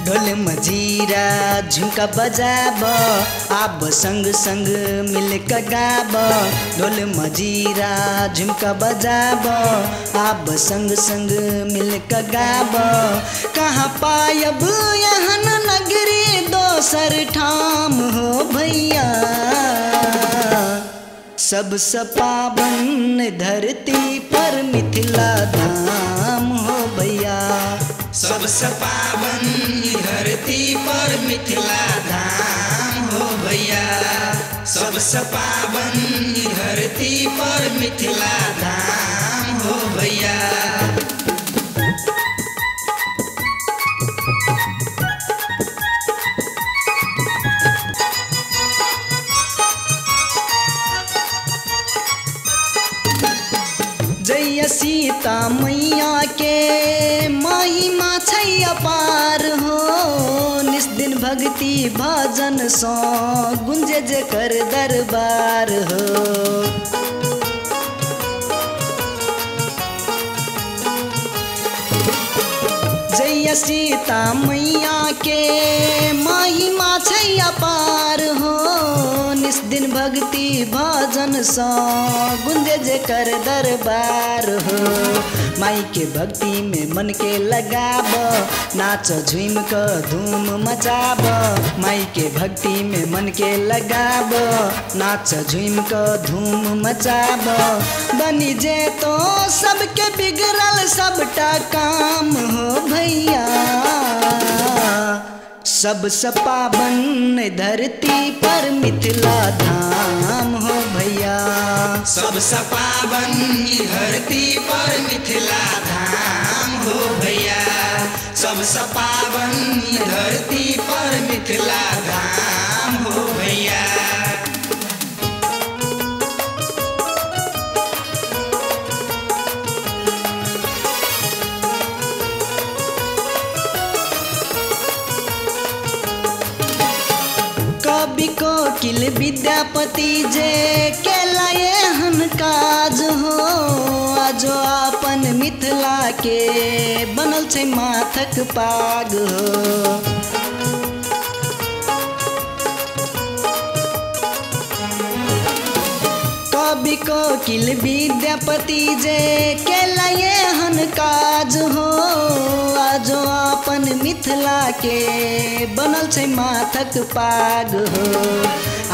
ढोल मजीरा झुमका बजाब आब संग संग मिल के गाब। ढोल मजीरा झुमका बजाब आब संग संग मिल के गाब। कहाँ पायब एहन नगरी दोसर ठाम हो भैया। सबसे पावन धरती पर मिथिला धाम हो भैया। सबसे पावन धरती पर मिथिला धाम हो भैया। सबसे पावन धरती पर मिथिला धाम हो भैया। जय सीता मैया के महिमा छै अपार हो। निस दिन भक्ति भजन सो गुंजे जेकर दरबार हो। जय सीता मैया के महिमा छै अपार हो। निस दिन भक्ति भजन सो गुंजे जेकर दरबार हो। माई के भक्ति में मन के लगाब नाच झूम क धूम मचाब। माई के भक्ति में मन के लगाब नाच झूम क धूम मचाब। बनी जे तो सबके बिगड़ल सबटा काम हो भैया। सबसे पावन धरती पर मिथिला धाम हो भैया। सबसे पावन धरती पर मिथिला धाम हो भैया। सबसे पावन धरती पर मिथिला धाम हो भैया। कवि कोकिल विद्यापति जे केला एहन काज हो। आजो अपन मिथिला के बनल छै माथक पाग हो। कवि कोकिल विद्यापति जे केला एहन काज हो। आजो अपन मिथिला के बनल छै माथक पाग हो।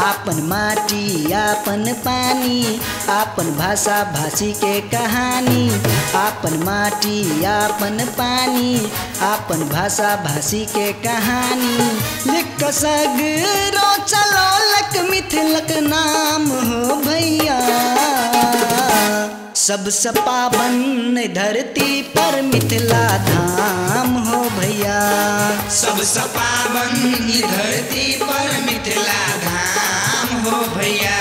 आपन माटी आपन पानी आपन भाषा भाषी के कहानी। आपन माटी आपन पानी आपन भाषा भाषी के कहानी। लिख सगरो चलौलक मिथिलक नाम हो भैया। सबसे पावन धरती पर मिथिला धाम हो भैया। सबसे पावन धरती पर मिथिला धाम हो भैया।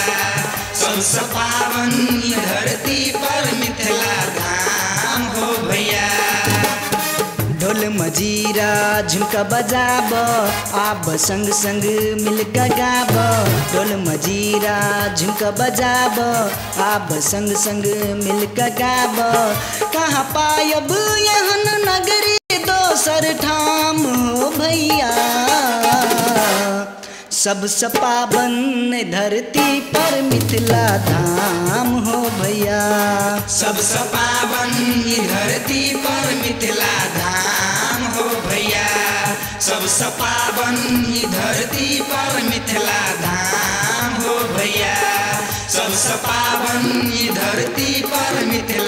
सबसे पावन धरती पर मिथिला धाम हो भैया। ढोल मजीरा झुमका बजाब आब संग संग मिल के गाब। ढोल मजीरा झुमका बजाब आब संग संग मिल के गाब। कहाँ पायब एहन नगरी दोसर ठाम हो भैया। सबसे पावन धरती पर मिथिला धाम हो भैया। सबसे पावन धरती पर मिथिला धाम हो भैया। सबसे पावन धरती पर मिथिला धाम हो भैया। सबसे पावन धरती पर मिथिला